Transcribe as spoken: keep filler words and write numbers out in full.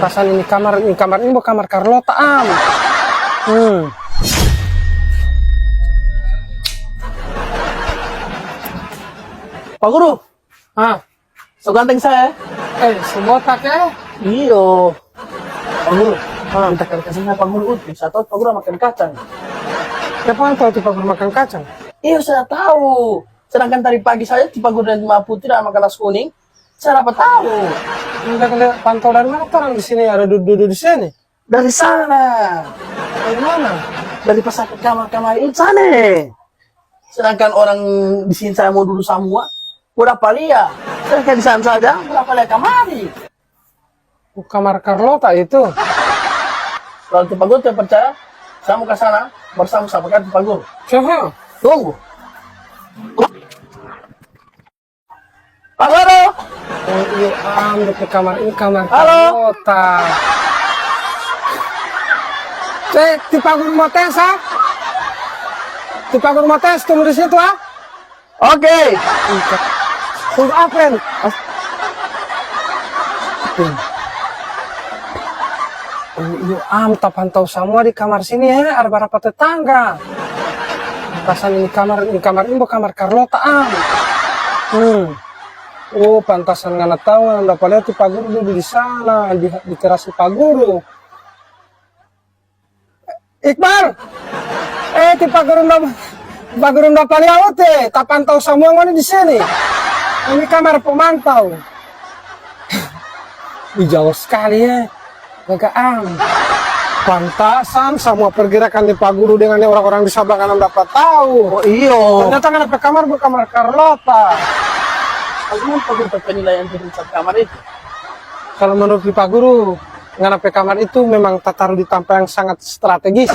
Pasan ini kamar, ini kamar ini bukan kamar Carlota, am. Hmm. Pak Guru. Ah. So ganteng saya. Eh, so botak, eh? Iyo. Pak Guru. Ah. Minta kali kasih saya, Pak Guru. Uh, saya tahu Pak Guru makan kacang. Siapa yang tahu tuh Pak Guru makan kacang? Iyo, saya tahu. Sedangkan tadi pagi saya, Pak Guru dan Mama Putri ada makan nasi kuning. Saya dapat tahu. Minta kali pantau dari mana orang di sini ada dudu-dudu di sini? Dari sana. Dari mana? Dari pas sakit kamar-kamar itu sana. Sedangkan orang di sini saya mau dulu semua, udah palia. Sedangkan di sana saja, udah palia kamari. Oh, kamar Carlota itu. Kalau tu Pak Guru tidak percaya, saya mau ke sana, baru saya mau sampaikan ke Pak Guru. Coba. Tunggu. Pak Guru! Oh, iya, am, dekat kamar ini kamar Halo? Carlota. Eh, ti Pak Guru mau tes, ah? Ti Pak Guru mau tes, tunggu di situ, ah? Oke. Tunggu apa, Ren? As- Oh, iyo, am, tapantau samua di kamar sini, eh, ada barapa tetangga. Pantasan ini kamar, ini kamar, ini kamar Carlota, am. Hmm. Oh, pantasan ngana tau, ngana dapa lia tu Pak Guru dudu di sana, di, di teras Pak Guru. Iqbal! Eh, ti Pak Guru dapa, Pak Guru dapa lia, tapantau samua ngoni di sini. Ini kamar pemantau. Ih, jao skali, eh. Gaga am. Pantasan samua pergerakan di Pak Guru dengan ni orang-orang di sabla ngana dapa tau. Oh, iyo. Ternyata ngana pe kamar bukan kamar Carlota. Bagaimana Pak Guru pe penilaian terhadap kamar itu? Kalau menurut di Pak Guru, ngana pe kamar itu memang tataru di tampa yang sangat strategis.